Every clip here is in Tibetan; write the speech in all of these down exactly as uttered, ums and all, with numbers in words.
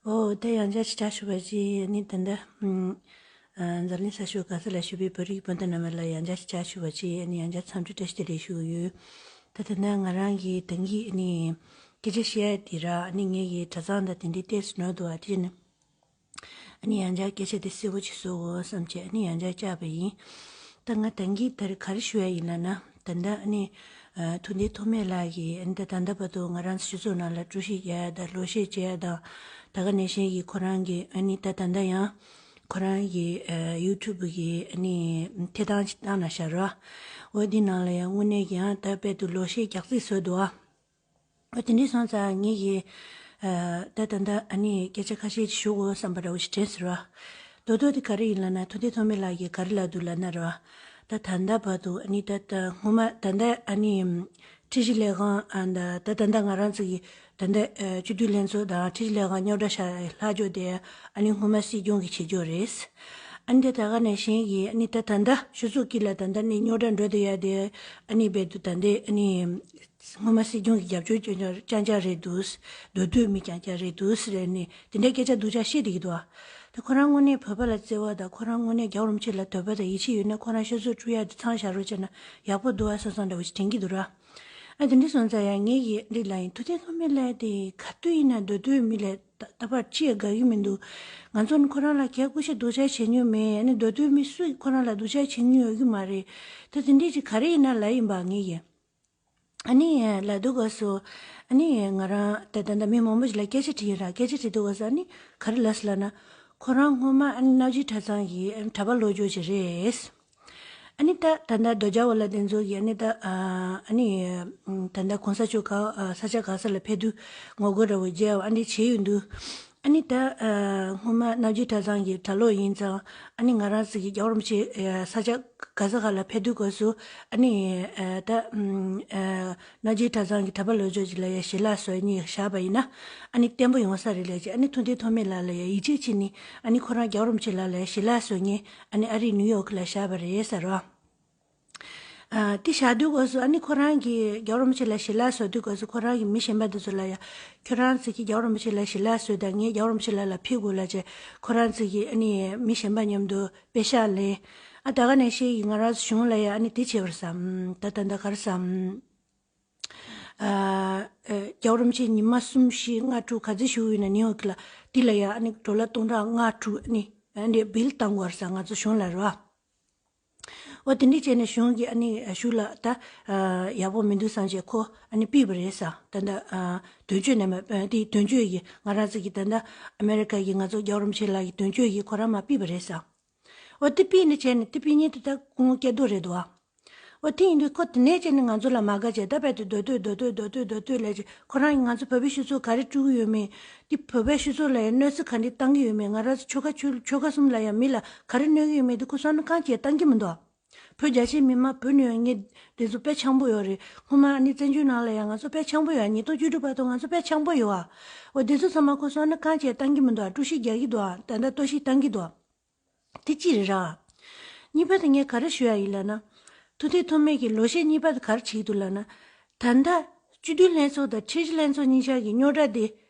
ཨོ། ད་ཡང་བསྐྱར་ཅིག་ཕྱག་ཞུ་བ་ཅིག་ཨ་ནི་ད་ལྟ་ཨམ། ཨ། འཛམ་གླིང་ས་ཕྱོགས་ག་ས་ལ་བཞུགས་པའི་བོད་རིགས་སྤུན་ཟླ་རྣམས་ལ་ཡང་བསྐྱར་ཅིག་ཕྱག་ཞུ་བ་ཅིག་ཨ་ནི་ཡང་བསྐྱར་འཚམས་འདྲི་བཀྲ་ཤིས་བདེ་ལེགས་ཞུ་གི་ཡོད། ད་ད་ལྟ་ང་རང་གིས་ད་གིན་ཨ་ནི་སྐད་ཆ་བཤད་ཡ་དེ་ར། ཨ་ནི་ངེད་ཀྱི་གྲྭ་ཚང་དང་དེ་འདྲའི་ཏོག་ཙམ་ནོར་འདུག་བ། དེ་ནི་ཨ་ནི་ཡང་བསྐྱར་སྐད་ཆ་དེ་གསལ་པོ་ཅིག་བཟོ་དགོས་བསམ་བྱས་ཨ་ནི་ཡང་བསྐྱར་བསྐྱར་བ་ཡིན། ད་ང་ད་གིན་ད་རེས་ག་རེ་ཞུ་ཡ་ཡིན་ལབ་ན། ད་ལྟ་ཨ་ནི་ཨ། ཐུབ་བསྟན་ཐོགས་མེད་ལགས་ཀྱིས་ཨ་ནི་ད་ད་ལྟ་བར་དུ་ང་རང་ཚོ་སྤྱི་ཚོགས་ནང་ལ་དཀྲུག་ཤིང་རྒྱག་ཡ་དང་ལོག་བཤད་བྱེད་ཡ་དང་། ད་ག་ནང་བཞིན་གྱི་ཁོ་རང་གི་ཨ་ནི་ད་ད་ལྟ་ཡང་ཁོ་རང་གི་ཨ། ཡུ་ཊུབ་གི་ཨ་ནི་ཐད་གཏོང་ཅིག་བཏང་གནང་བཞག་ར། འོ་འདི་ནང་ལ་ཡང་དངོས་གནས་ཀྱི་ཡང་ད་དཔེ་དུ་ལོག་བཤད་རྒྱག་རྩིས་བཟོས་འདུག་ཨ། འོ་དེ་འདྲ་སོང་ཙང་ངེད་ཀྱིས་ཨ། ད་ད་ལྟ་ཨ་ནི་སྐད་ཆ་ཁ་ཤས་ཅིག་ཞུ་དགོས་བསམ་པ་འདྲ་བོ་ཞིག་དྲན་སོང་ར། མདོར་བསྡུས་དེ་ག་རེ་ཡིན་ལབ་ན། ཐུབ་བསྟན་ཐོགས་མེད་ལགས་ཀྱིས་ག་རེ་ལབ་འདུག་ལབ་ན་ར། ད་ད་ལྟ་བར་དུ་ཨ་ནི་ད་ད་སྔོན་མ་ད་ལྟ་ཨ་ནི་ཁྲིམས་ཞིབ་ལས་ཁང་ཨ། ད་ད་ད་ལྟ་ང་རང་ཚོ་གི་ད་ལྟ་ཨ། སྤྱི་འཐུས་ལྷན་ཚོགས་དང་ཁྲིམས་ཞིབ་ལས་ཁང་རྙོག་དྲ་ཤར་ལྷག་ཕྱོགས་དེ་ཨ་ནི་སྔོན་མ་སྲིད་སྐྱོང་གིས་བྱེད་ཕྱོགས་རེད། ཨ་ནི་ད་ད་ག་ནང་བཞིན་གྱི་ཨ་ནི་ད་ད་ལྟ་ཕྱི་ཚོགས་ཀྱི་ལ་ད་ལྟ་ནི་རྙོག་དྲ་འགྲོ་བསྡད་ཡ་དེ་ཨ་ནི་རྦད་དེ་ད་ལྟ་ཨ་ནི་སྔོན་མ་སྲིད་སྐྱོང་གི་རྒྱབ་སྐྱོར་རྐྱང་རྐྱང་རྐྱང་རྐྱང་རེད་འདུག་མདོ་སྟོད་མི་རྐྱང་རྐྱང་རེད་འདུག་ཟེར་ནས་དེ་འདྲའི་སྐད་ཆ་སྡུག་ཅག་བཤད་བསྡད་ཀྱི་འདུག་ཨ། ད་ཁོ་རང་དངོས་གནས་བོད་པ་ལ་བརྩེ་བ་དང་ཁོ་རང་དངོས་གནས་རྒྱལ་བ་རིན་པོ་ཆེ་ལ་དད་པ་དང་ཡིད་ཆེས་ཡོད་ན་ཁོ་རང་སྤྱི་ཚོགས་དཀྲུག་ཡ་དེ་མཚམས་བཞག་རོགས་བྱས་ན་ཡག་པོ་འདུག་ཨ་བསམ་བསམ་འདྲ་བོ་ཞིག་དྲན་གྱི་འདུག་ར། ཨ་དེ་འདྲ་སོང་ཙང་ཡང་ངེད་ཀྱིས་འདི་ལ་ཡིན། ཐུབ་བསྟན་ཐོགས་མེད་ལགས་དེ་ག་དུས་ཡིན་ན་མདོ་སྟོད་མི་ལ་ད་ད་བར་ཅི་ཡང་དགའ་གི་མི་འདུག་ང་ཚོ་ནི་ཁོ་རང་ལ་གལ་སྐུ་ཞིག་སྡུག་ཅག་བྱེད་མྱོང་མེད། ཨ་ནི་མདོ་སྟོད་མི་སུ་ཁོ་རང་ལ་སྡུག་ཅག་བྱེད་མྱོང་ཡོད་ཀྱི་མ་རེད། ད་དེ་འདྲ་ཅིག་ག་རེ་ཡིན་ན་ལབ་ཡིན་པ་ངེད་ཀྱིས། ཨ་ནི་ལབ་དུས་སྐབས་སུ་ཨ་ནི་ང་རང་ད་ད་ལྟ་མི་མང་པོ་ཞིག་ལ་སྐད་ཆ་དྲིས་ཡིན་ར། སྐད་ཆ་དྲིས་དུས་སྐབས་སུ་ཨ་ནི་ག་རེ་ལབ་སོང་ལབ་ན། ཁོ་རང་སྔོན་མ་ཨ་ནི་གནའ་བོའི་གྲྭ་ཚང་གི་གྲྭ་པ་ལོ་ཆུང་ཅིག་རེད། ཨ་ནི་ད་ད་ལྟ་རྡོ་རྗེ་བ་ལ་དེ་ཚོ་གི་ཨ་ནི་ད་ཨ་ནི་ད་ལྟ་གོང་ས་མཆོག་ག་ས་ཆ་ག་ས་ལ་ཕེབས་དུས་ངོ་རྒོལ་འདྲ་བོ་བྱས་པ་ཨ་ནི་བྱས་ཡོད་འདུག་ཨ་ནི་ད་ཨ་སྔོན་མ་གནའ་བོའི་གྲྭ་ཚང་གི་གྲྭ་ལོག་ཡིན་ཙང་ཨ་ནི་ང་རང་ཚོ་གི་རྒྱལ་བ་རིན་པོ་ཆེ་ཨ་ས་ཆ་ག་ས་ག་ལ་ཕེབས་དུས་སྐབས་སུ་ཨ་ནི་ཨ་ད་ཨ་གནའ་བོའི་གྲྭ་ཚང་གི་གྲྭ་པ་ལོ་ཆུང་ཅིག་ལ་ཡ་ཞལ་ལག་བཟོ་མཁན་བཞག་པ་ཡིན་ན་ཨ་ནི་བརྟན་པོ་ཡོང་ས་རེད་ལབ་བྱས། ཨ་ནི་ཐུབ་བསྟན་ཐོགས་མེད་ལགས་ལ་ཡ་ཡིད་ཆེས་བྱས་ནས་ཨ་ནི་ཁོ་རང་རྒྱལ་བ་རིན་པོ་ཆེ་ལགས་ལ་ཡ་ཞལ་ལག་བཟོ་མཁན་ཨ་ནི་ཨ་རིའི་ནིའུ་ཡོག་ལ་བཞག་པ་རེད་ཟེར་རོ། ཨ་དེ་བཞག་དུས་སྐབས་སུ་ཨ་ནི་ཁོ་རང་གིས་རྒྱལ་བ་རིན་པོ་ཆེ་ལ་ཞལ་ལག་བཟོ་དུས་སྐབས་སུ་ཁོ་རང་གི་མི་གཞན་པ་དེ་ཚོ་ལ་ཡ་ཁྱོད་རང་ཚོ་གིས་རྒྱལ་བ་རིན་པོ་ཆེ་ལ་ཞལ་ལག་བཟོས་དང་ངས་རྒྱལ་བ་རིན་པོ་ཆེ་ལགས་ལ་ཕེབས་དགོས་ལབ་བྱས་ཁོ་རང་ཚོ་གིས་ཨ་ནི་མི་གཞན་པ་མཉམ་དུ་པེ་ཤག་ལེན། ཨ་ད་ག་ནང་བཞིན་གྱི་ང་རང་ཚོ་གཞུང་ལ་ཡ་ཨ་ནི་དེ་བྱས་པ་རེད་བསམ། ད་ད་ད་ག་རེ་བསམ། ཨ་ཨ་རྒྱལ་བ་རིན་པོ་ཆེ་ཉི་མ་གསུམ་བཞི་ལྔ་དྲུག་ག་ཚོད་བཞུགས་ཡོད་ན་ནིའུ་ཡོག་ལ་དེ་ལ་ཡ་ཨ་ནི་ཌོ་ལར་སྟོང་ཕྲག་ལྔ་དྲུག་ཨ་ནི་ཨ་ནི་བིལ་བཏང་དགོས་རེད་བསམ་ང་ཚོ་གཞུང་ལ་རེད་བ། འོ་དེ་འདྲ་བྱས་ནས་གཞུང་གིས་ཨ་ནི་ཞུ་ལ་ད་ཨ་ཡག་པོ་མི་འདུག་བསམ་བྱས་ཁོ་ཨ་ནི་ཕུད་པ་རེད་ཟེར། ད་ལྟ་ཨ་དོན་གཅོད་ནས་མ་དེ་དོན་གཅོད་ཀྱིས་ང་རང་ཚོ་གི་ད་ལྟ་ཨ་མེ་རི་ཀ་གི་ང་ཚོ་རྒྱལ་བ་རིན་པོ་ཆེ་ལགས་ཀྱི་དོན་གཅོད་ཀྱིས་ཁོ་རང་མར་ཕུད་པ་རེད་ཟེར། འོ་དེ་ཕུད་ནས་བྱས་ནས་དེ་ཕུད་མཁན་དེ་ད་སྐུ་ངོ་སྐལ་རྡོར་རེད་འདུག་ཨ། འོ་དེ་ཡིན་དུས་ཁོ་དེ་ནས་བྱས་ནས་ང་ཚོ་ལ་མ་དགའ་བྱས་ད་རྦད་དེ་མདོ་སྟོད་མདོ་སྟོད་མདོ་སྟོད་མདོ་སྟོད་ལབ་བྱས་ཁོ་རང་གིས་ང་ཚོ་བོད་པའི་སྤྱི་ཚོགས་ག་རེ་དཀྲུག་གི་ཡོད་མེད། འདི་བོད་པའི་སྤྱི་ཚོགས་ལ་ཡང་གནོད་འཚེ་ག་འདྲས་བཏང་གི་ཡོད་མེད། ང་རང་ཚོ་ཆོལ་ཁ་ཆོལ་ཆོལ་ཁ་གསུམ་ལ་ཡང་མི་ལ་ག་རེ་གནོད་ཀྱི་ཡོད་མེད་དེ་ཁོ་བསམ་བློ་གང་བྱས་བཏང་གི་མི་འདུག་བོད་རྒྱ་ཆེ་མི་མང་བོད་ནས་ཡོང་མཁན་དེ་ཚོ་དཔེ་འཆམ་པོ་ཡོད་རེད། སྔོན་མ་ནི་བཙན་བྱོལ་ནང་ལ་ཡང་ང་ཚོ་དཔེ་འཆམ་པོ་ཡོད། ཉིས་སྟོང་བཅུ་དྲུག་བར་དུ་ང་ཚོ་དཔེ་འཆམ་པོ་ཡོད་ཨ། འོ་དེ་ཚོ་ཚང་མ་ཁོ་བསམ་བློ་གང་བྱས་བཏང་གི་མི་འདུག་ཨ། དཀྲུག་ཤིང་རྒྱག་གི་འདུག་ཨ། ད་ལྟ་གཏོར་བཤིག་བཏང་གི་འདུག་ཨ། དེ་གཅིག་རེད་ར། གཉིས་པ་དེ་ངས་ག་རེ་ཞུ་ཡ་ཡིན་ལབ་ན། ཐུབ་བསྟན་ཐོགས་མེད་ཀྱིས་ལོག་བཤད་གཉིས་པ་དེ་ག་རེ་བྱེད་ཀྱི་འདུག་ལབ་ན། ད་ལྟ་སྤྱི་འཐུས་ལྷན་ཚོགས་དང་ཁྲིམས་ཞིབ་ལྷན་ཚོགས་གཉིས་ཆ་གི་རྙོག་དྲ་དེ་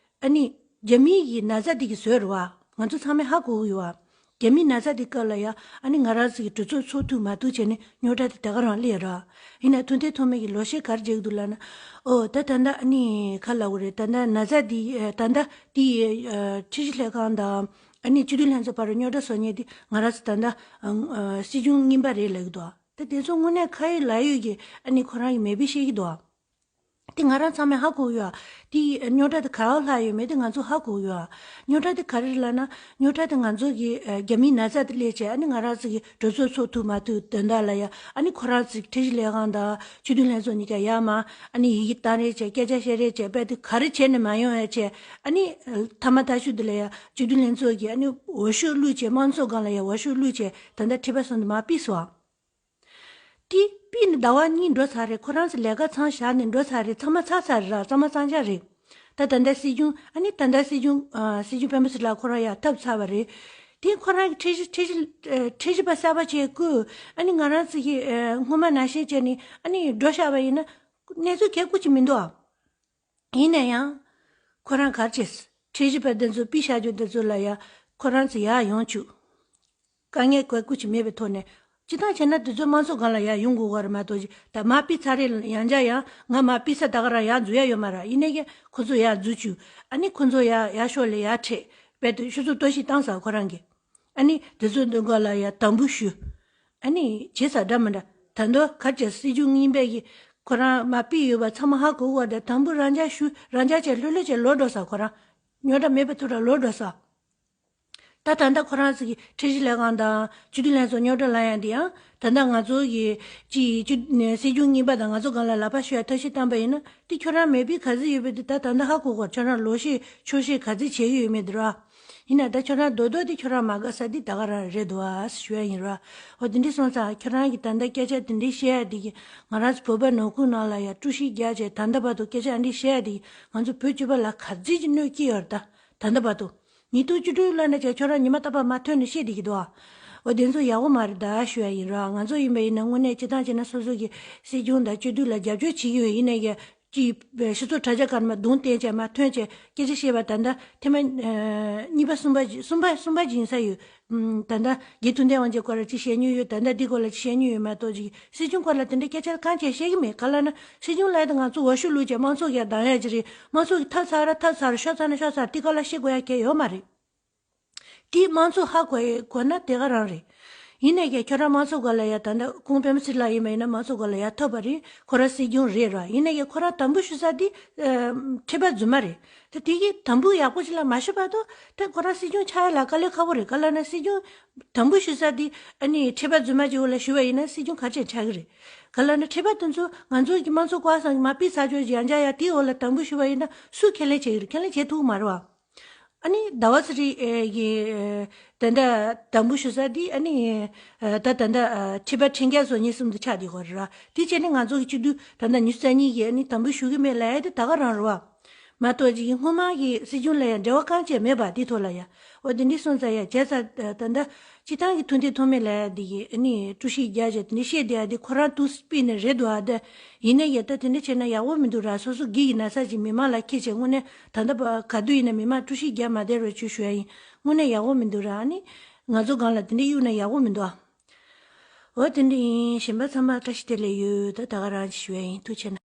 ཨ་ནི་རྒྱ་མི་གི་ན་ཚ་དེ་གིས་བཟོས་རེད་བ། ང་ཚོ་ཚང་མས་ཧ་གོ་གི་ཡོད་བ། རྒྱ་མིའི་ན་ཚ་དེ་སྐབས་ལ་ཡ་ཨ་ནི་ང་རང་ཚོ་གི་གྲོས་ཚོགས་ཚོགས་ཐུབ་མ་ཐུབ་བྱས་ནས་རྙོག་དྲ་དེ་ད་ག་རང་སླེབས་ར། ཡིན་ན་ཐུབ་བསྟན་ཐོགས་མེད་ཀྱིས་ལོག་བཤད་ག་རེ་བྱེད་ཀྱི་འདུག་ལབ་ན། ཨོ་ད་ད་ལྟ་ཨ་ནི་ག་ལབ་དགོས་རེད། ད་ལྟ་ན་ཚ་དེ་ད་ལྟ་དེ་ཁྲིམས་ཞིབ་ལྷན་ཁང་དང་། ཨ་ནི་སྤྱི་འཐུས་ལྷན་ཚོགས་བར་རྙོག་དྲ་བཟོ་མཁན་དེ་ང་རང་ཚོ་ད་ལྟ་ཨ་ཨ་སྲིད་སྐྱོང་རྙིང་པ་རེད་ལབ་ཀྱི་འདུག་ཨ། ད་དེ་ཚོ་དངོས་གནས་ཁ་ཡོད་ལག་ཡོད་ཀྱི་ཨ་ནི་ཁོ་རང་གིས་མེད་པ་བཤད་ཀྱི་འདུག་ཨ། དེ་ང་རང་ཚང་མས་ཧ་གོ་ཡོད་ཨ། དེ་རྙོག་དྲ་དེ་ག་པར་ལྷག་ཡོད་མེད་དེ་ང་ཚོ་ཧ་གོ་ཡོད་ཨ། རྙོག་དྲ་དེ་ག་རེ་རེད་ལབ་ན། རྙོག་དྲ་དེ་ང་ཚོ་གི་ཨ་རྒྱ་མིའི་ན་ཚ་དེ་སླེབས་བྱས་ཨ་ནི་ང་རང་ཚོ་གི་གྲོས་ཚོགས་ཚོགས་ཐུབ་མ་ཐུབ་དོན་དག་ལ་ཡ་ཨ་ནི་ཁོ་རང་ཚོ་གི་ཁྲིམས་ཞིབ་ལས་ཁང་དང་སྤྱི་འཐུས་ལྷན་ཚོགས་གཉིས་ཀ་ཡར་མར་ཨ་ནི་ཡི་གེ་བཏང་རེས་བྱས་སྐད་ཆ་བཤད་རེས་བྱས་དཔེ་དེ་ག་རེ་བྱས་ནས་མ་ཡོང་ཡ་བྱས་ཨ་ནི་མཐའ་མ་མཐའ་གཞུག་དེ་ལ་ཡ་སྤྱི་འཐུས་ལྷན་ཚོགས་ཀྱིས་ཨ་ནི་འོས་ཤོག་བླུགས་བྱས་དམངས་གཙོ་སྒང་ལ་ཡ་འོས་ཤོག་བླུགས་བྱས་ད་ལྟ་ཁྲི་པ་གསུམ་དེ་མར་ཕུད་སོང་ཨ། དེ་ཕུད་ནས་ཟླ་བ་གཉིས་འགྲོ་ཚར་རེད། ཁོ་རང་ཚོ་ལས་ཀ་མཚམས་བཞག་ནས་འགྲོ་ཚར་རེད། ཚང་མ་ཚར་ཚར་རེད་ར། གཙང་མ་གཙང་རྐྱང་རེད། ད་ད་ལྟ་སྲིད་སྐྱོང་ཨ་ནི་ད་ལྟ་སྲིད་སྐྱོང་ཨ་སྲིད་སྐྱོང་སྤེན་པ་ཚེ་རིང་ལགས་ཁོ་རང་ཡར་ཐོབ་ཚར་བ་རེད། དེ་ཁོ་རང་གི་ཁྲིམས་ཞིབ་ཁྲིམས་ཞིབ་ཨ་ཁྲིམས་ཞིབ་པ་གསར་པ་ཅིག་བསྐོས། ཨ་ནི་ང་རང་ཚོ་གི་ཨ་སྔོན་མ་ནང་བཞིན་བྱས་ནས་ཨ་ནི་འགྲོ་བཞག་པ་ཡིན་ན་གནས་ཚུལ་གལ་ཁུ་ཅིག་མི་འདུག་ཨ། ཡིན་ན་ཡང་། ཁོ་རང་ག་རེ་བྱས། ཁྲལ་གཞི་པ་འདི་ཚོ་པི་ཤ་ཅོ་འདི་ཚོ་ལ་ཡ་ཁོ་རང་ཚོ་ཡར་ཡོང་བཅུག་དཀའ་ངལ་ག་ཀུ་ཅི་མེད་པའི་ཐོག་ནས་སྤྱི་བཏང་བྱས་ན་དེ་ཚོ་དམངས་གཙོ་སྒང་ལ་ཡར་ཡོང་དགོས་བ་རེད་མ་གཏོགས་ཅི་ད་མར་པི་ཚ་རེད་ཡང་བྱས་ཡང་ང་མར་པི་ས་ད་ག་རང་ཡར་འཛུལ་ཡ་ཡོད་མ་རེད། ཡིན་ནའི་ཀྱི་ཁོ་ཚོ་ཡར་འཛུལ་བཅུག་ཨ་ནི་ཁོ་ཚོ་ཡར་ཡར་ཤོག་ལས་ཡར་ཁྲིད་བས་དེ་ཤུ་ཚོ་ལྟོ་ཤི་བཏང་ས་ཁོ་རང་གི་ཨ་ནི་དེ་ཚོ་འདི་ག་ལ་ཡ་དམ་འབུལ་ཞུ། ཨ་ནི་བྱེད་ས་འདྲ་མི་འདྲ། ད་དུང་ག་ཅེ་སྲིད་སྐྱོང་རྙིང་པས་ཀྱི་ཁོ་རང་མ་ཕུད་ཡོད་པ་ཚང་མ་ཧ་གོ་བ་འདྲ་དམ་འབུལ་རང་འཇགས་ཞུ་རང་འཇགས་བྱས་ལྷོད་ལྷོད་བྱས་ལོག་འགྲོ་ས་ཁོ་རང་རྙོག་དྲ་མེད་པ་ཐུག་ར་ལོག་འགྲོ་ས། ད་ད་ལྟ་ཁོ་རང་ཚོ་གི་ཁྲལ་གཞི་ལས་ཁང་དང་སྤྱི་འཐུས་ལྷན་ཚོགས་རྙོག་དྲ་ལངས་ཡ་འདི་ཡང་ད་ལྟ་ང་ཚོ་གི་ཅི་སྤྱི་སྲིད་སྐྱོང་རྙིང་པ་དང་ང་ཚོ་སྒང་ལ་ལག་པ་ཤོར་ཡ་ཐབས་ཤེས་བཏང་པ་ཡིན་ན་དེ་ཁྱོད་རང་མེད་པའི་ག་ཚོད་ཡོད་པའི་དེ་ད་ད་ལྟ་ཧ་གོ་གོ་ཁྱོད་རང་ལོག་ཤེས་ཆོག་ཤེས་ག་ཚོད་བྱེད་ཀྱི་ཡོད་མེད་དེ་ར། ཡིན་ན་ད་ཁྱོད་རང་རྡོག་རྡོག་དེ་ཁྱོད་རང་མ་དགའ་ས་དེ་ད་ག་རང་རེད་འདུག་ཨ་ཞུ་ཡ་ཡིན་ར། འོ་དེ་འདྲ་སོང་ཙང་ཁྱོད་རང་གི་ད་ལྟ་སྐད་ཆ་དེ་འདྲ་བཤད་ཡ་དེ་གི་ང་རང་ཚོ་བོད་པ་ནང་ཁུལ་ནང་ལ་ཡ་དཀྲུག་ཤིང་རྒྱག་བྱས་ད་ལྟ་བར་དུ་སྐད་ཆ་འདི་བཤད་ཡ་དེ་གི་ང་ཚོ་བོད་སྤྱི་པ་ལ་ག་ཚོད་ཀྱི་གནོད་སྐྱེལ་ཡོད་རེད་ད་ད་ལྟ་བར་དུ། ཉིས་སྟོང་བཅུ་དྲུག་ལ་ནས་བྱས་ཁྱོད་རང་ཉི་མ་རྟག་པར་མ་ཐོན་ནས་བཤད་བསྡད་ཀྱི་འདུག་ཨ། འོ་དེ་ཚོ་ཡག་པོ་མ་རེད་ད་ཞུ་ཡ་ཡིན་ར། ང་ཚོ་ཡིན་པ་ཡིན་ན་དངོས་གནས་སྤྱི་བཏང་བྱས་ན་སོ་སོ་གི་སྲིད་སྐྱོང་དང་སྤྱི་འཐུས་ལ་རྒྱབ་སྐྱོར་བྱེད་ཀྱི་ཡོད་ཡིན་ནའི་ཀྱི་ཅིག་སྤྱི་ཚོགས་དྲ་རྒྱ་སྒང་མ་གདོང་བསྟན་བྱས་མ་ཐོན་བྱས་སྐད་ཆ་བཤད་པ་ད་ལྟ་ཐེངས་མ་གཉིས་པ་གསུམ་པ་གསུམ་པ་གསུམ་པ་ཅིག་ཡིན་ས་ཡོད། ད་ལྟ་རྒན་ཐུབ་བསྟན་དབང་ཆེན་སྐོར་ལ་ཅིག་བཤད་མྱོང་ཡོད། ད་ལྟ་འདི་སྐོར་ལ་ཅིག་བཤད་མྱོང་ཡོད་མ་གཏོགས་ཅིག་སྲིད་སྐྱོང་སྐོར་ལ་དེ་འདྲའི་སྐད་ཆ་གང་བྱས་བཤད་ཀྱི་མེད། ག་ལ་ན་སྲིད་སྐྱོང་ལ་ཡ་ད་ང་ཚོ་འོ་ཤུགས་བླུགས་བྱས་དམངས་གཙོ་ཡ་སྡང་ཡ་ཅིག་རེད། དམངས་གཙོ་གི་ཐབས་ཚར་ར་ཐབས་ཚར་ཤོག་ཚར་ན་ཤོག་ཚར་དེ་ག་ལ་བཤད་དགོས་ཡ་གལ་ཡོད་མ་རེད། དེ་དམངས་གཙོ་ཧ་གོ་ཡ་གོ་ན་དེ་ག་རང་རེད། ཡིན་ནའི་ཀྱང་ཁྱོད་རང་དམངས་གཙོ་སྒང་ལ་ཡ་ད་ལྟ་ཁོང་པད་མ་ཚེ་རིང་ལགས་ཡིན་པ་ཡིན་ན་དམངས་གཙོ་སྒང་ལ་ཡ་ཐོབ་པ་རེད། ཁོ་རང་སྲིད་སྐྱོང་རེད་ར། ཡིན་ནའི་ཀྱང་ཁོ་རང་དམ་འབུལ་ཞུ་ས་དེ་ཁྲི་པ་རྫུན་མ་རེད། ད་དེ་གི་དམ་འབུལ་ཡག་པོ་ཞིག་ལ་མ་ཞུས་བར་དུ་ད་ཁོ་རང་སྲིད་སྐྱོང་ཆགས་ཡ་ལ་དཀའ་ལས་ཁག་པོ་རེད། ག་ལ་ན་སྲིད་སྐྱོང་དམ་འབུལ་ཞུ་ས་དེ་ཨ་ནི་ཁྲི་པ་རྫུན་མ་ཅིག་འོག་ལ་ཞུ་བ་ཡིན་ན་སྲིད་སྐྱོང་ག་ཚོད་ཆགས་ཀྱི་རེད། ག་ལ་ན་ཁྲི་པ་དེ་ཚོ་ང་ཚོ་གི་དམངས་གཙོ་བཀའ་བཟང་གི་མ་ཕུད་ཚར་ཆོག་ཅིག་ཡང་བསྐྱར་ཡ་དེའི་འོག་ལ་དམ་འབུལ་ཞུ་བ་ཡིན་ན་སུས་ཁས་ལེན་བྱེད་ཀྱི་རེད། ཁས་ལེན་བྱེད་ཐུབ་ཀྱི་མ་རེད་བ། ཨ་ནི་ཟླ་བ་ཚེ་རིང་ཨེ་གི་ཨེ་ད་ལྟ་དམ་འབུལ་ཞུ་ས་དེ་ཨ་ནི་ཨེ་ད་ད་ལྟ་ཨ་ཁྲི་པ་ཁྲི་བརྒྱ་སོ་གཉིས་གསུམ་དུ་ཆགས་བསྡད་ཡོད་རེད་ར། དེ་བྱས་ནས་ང་ཚོ་གི་སྤྱི་འཐུས་ད་ལྟ་ཉི་ཤུ་རྩ་གཉིས་ཀྱིས་ཨ་ནི་དམ་འབུལ་ཞུ་གི་མེད་ལབ་ཡ་དེ་ད་ག་རང་རེད་བ། མ་གཏོགས་ཅིག་སྔོན་མ་གི་སྲིད་སྐྱོང་ལ་ཡང་འབྲེལ་བ་གང་བྱས་མེད་པ་དེ་ཐོག་ལ་ཡ། འོ་དེ་འདྲ་སོང་ཙང་ཡ་བྱས་ཙང་ད་ལྟ་སྤྱི་བཏང་གི་ཐུགས་འདུན་ཐོགས་མེད་ལབ་ཡ་དེ་གི་ཨ་ནི་དཀྲུག་ཤིང་རྒྱག་བྱས་དེ་འདྲ་བཤད་བསྡད་ཡ་དེ་ཁོ་རང་ཐུགས་སྤིན་ནས་རེད་འདུག་ཨ། ད་ཡིན་ན་ཡ་ད་དེ་འདྲ་བྱས་ན་ཡག་པོ་མི་འདུག་ར། སོ་སོ་སྒེར་གྱི་ན་ཚ་ཅིག་མི་མང་ལ་ཁྱེར་བྱས་དངོས་གནས། ད་ལྟ་བ་ག་དུས་ཡིན་ན་མི་མང་དཀྲུག་ཤིང་རྒྱག་མ་བསྡད་རོགས་བྱོས་ཞུ་ཡ་ཡིན། དངོས་གནས་ཡག་པོ་མི་འདུག་ར། ཨ་ནི་ང་ཚོ་སྒང་ལ་དེ་འདྲ་གཡུག་ན་ཡག་པོ་མི་འདུག་ཨ། འོ་དེ་འདྲ་ཡིན། གཞན་པ་ཚང་མ་བཀྲ་ཤིས་བདེ་ལེགས་ཡོད། ད་ད་ག་རང་ཞུ་ཡ་ཡིན། ཐུགས་རྗེ་གནང་།